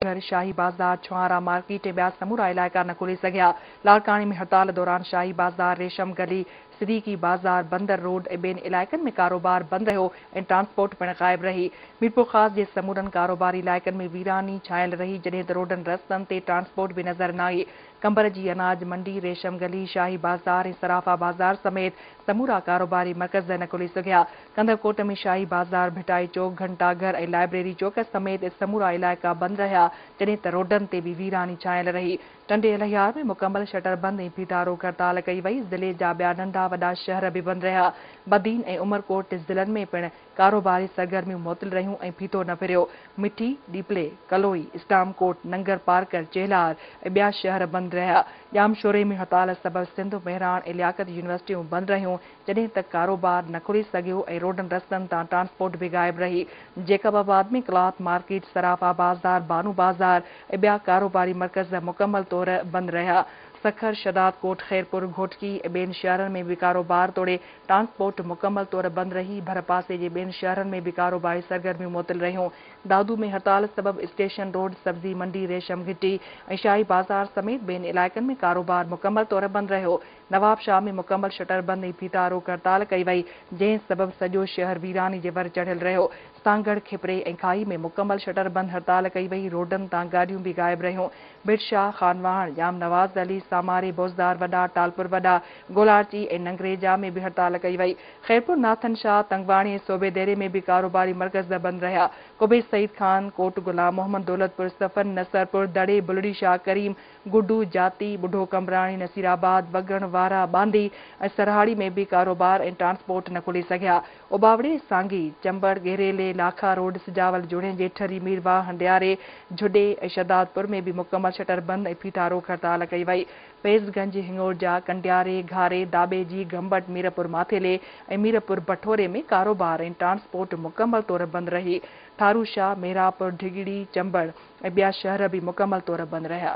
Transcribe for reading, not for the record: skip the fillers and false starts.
گهر، شاهي بازار، ڇوهارا مارڪيٽ ۽ ٻيا سمورا علائقا نه کلي سگهيا. لاڙڪاڻي ۾ هڙتال دوران شاهي بازار، ريشم گلي، صديقي بازار، بندر روڊ ۽ ٻين علائقن ۾ ڪاروبار بند رهيو ۽ ٽرانسپورٽ پڻ غائب رهي. ميرپورخاص جي سمورن ڪاروباري علائقن ۾ ويراني ڇانيل رهي، جڏهن ته روڊن رستن تي ٽرانسپورٽ به نظر نه آئي. قمبر جي اناج منڊي، ريشم گلي، شاهي بازار ۽ صرافا بازار سميت سمورا ڪاروباري مرڪز نه کلي سگهيا. ڪنڌڪوٽ ۾ شاهي بازار، ڀٽائي چوڪ، گهنٽا گهر ۽ لائبريري چوڪ سميت سمورا علائقا بند رهيا، جڏهن ته روڊن تي به ويراني ڇانيل رهي. ٽنڊي الهيار ۾ مڪمل شٽر بند ۽ ڦيٿا روڪ هڙتال ڪئي وئي. ضلعي جا ٻيا ننڍا وڏا شهر به بند رهيا. بدين ۽ عمرڪوٽ ضلعن ۾ پڻ ڪاروباري سرگرميون معطل رهيون ۽ ڦيٿو نه ڦريو. مٺي، ڏيپلي، ڪلوئي، اسلام ڪوٽ، ننگر پارڪر، چيلهار ۽ ٻيا شهر بند رهيا. ڄامشوري ۾ هڙتال سبب سنڌ، مهراڻ ۽ لياقت يونيورسٽيون بند رهيون، جڏهن ته ڪاروبار نه کلي سگهيو ۽ روڊن رستن تان ٽرانسپورٽ به غائب رهي. جيڪب آباد ۾ ڪلاٿ مارڪيٽ، صرافا بازار، بانو بازار ۽ ٻيا ڪاروباري مرڪز مڪمل طور بند رهيا. سکر، شهدادڪوٽ، خيرپور، گهوٽڪي ۽ ٻين شهرن ۾ به ڪاروبار توڙي ٽرانسپورٽ مڪمل طور بند رهي. ڀرپاسي جي ٻين شهرن ۾ به ڪاروباري سرگرميون معطل رهيون. دادو ۾ هڙتال سبب اسٽيشن روڊ، سبزي منڊي، ريشم گهٽي ۽ شاهي بازار سميت ٻين علائقن ۾ ڪاروبار مڪمل طور بند رهيو. نوابشاهه ۾ مڪمل شٽر بند ۽ ڦيٿا روڪ هڙتال ڪئي وئي، جنهن سبب سڄو شهر ويراني جي ور چڙهيل رهيو. سانگهڙ، کپري ۽ کاهي ۾ مڪمل شٽر بند هڙتال ڪئي وئي، روڊن تان گاڏيون به غائب رهيون. ڀٽ شاهه، خانواهڻ، ڄام نواز علي، ساماري، بوزدار وڏا، ٽالپر وڏا، گولاڙچي ۽ ننگريجا ۾ به هڙتال ڪئي وئي. خيرپور ناٿن شاهه، تنگواڻي ۽ صوبي ديري ۾ به ڪاروباري مرڪز بند رهيا. قبي سعيد خان، ڪوٽ غلام محمد، دولتپور، صفن، نصرپور، دڙي، بلڙي شاهه ڪريم، گڊو، جاتي، ٻڍو قمبراڻي، نصيرآباد، وڳڻ، وارهه، ٻانڌي ۽ سرهاڙي ۾ به ڪاروبار ۽ ٽرانسپورٽ نه کلي سگهيا. اوٻاوڙي، سانگي، چمبڙ، ڳيريلي، لاکا روڊ، سجاول، جوڻيجي، ٺري ميرواهه، هنڊياري، جهڏي ۽ شهدادپور ۾ به مڪمل شٽر بند ۽ ڦيٿا روڪ هڙتال ڪئي وئي. فيض گنج، هڱورجا، ڪنڊياري، گهاري، داٻيجي، گمبٽ، ميرپور ماٿيلي ۽ ميرپور بٺوري ۾ ڪاروبار ۽ ٽرانسپورٽ مڪمل طور بند رهي. ٺاروشاهه، محرابپور، ڍڳڙي، چمبڙ ۽ ٻيا شهر به مڪمل طور بند رهيا.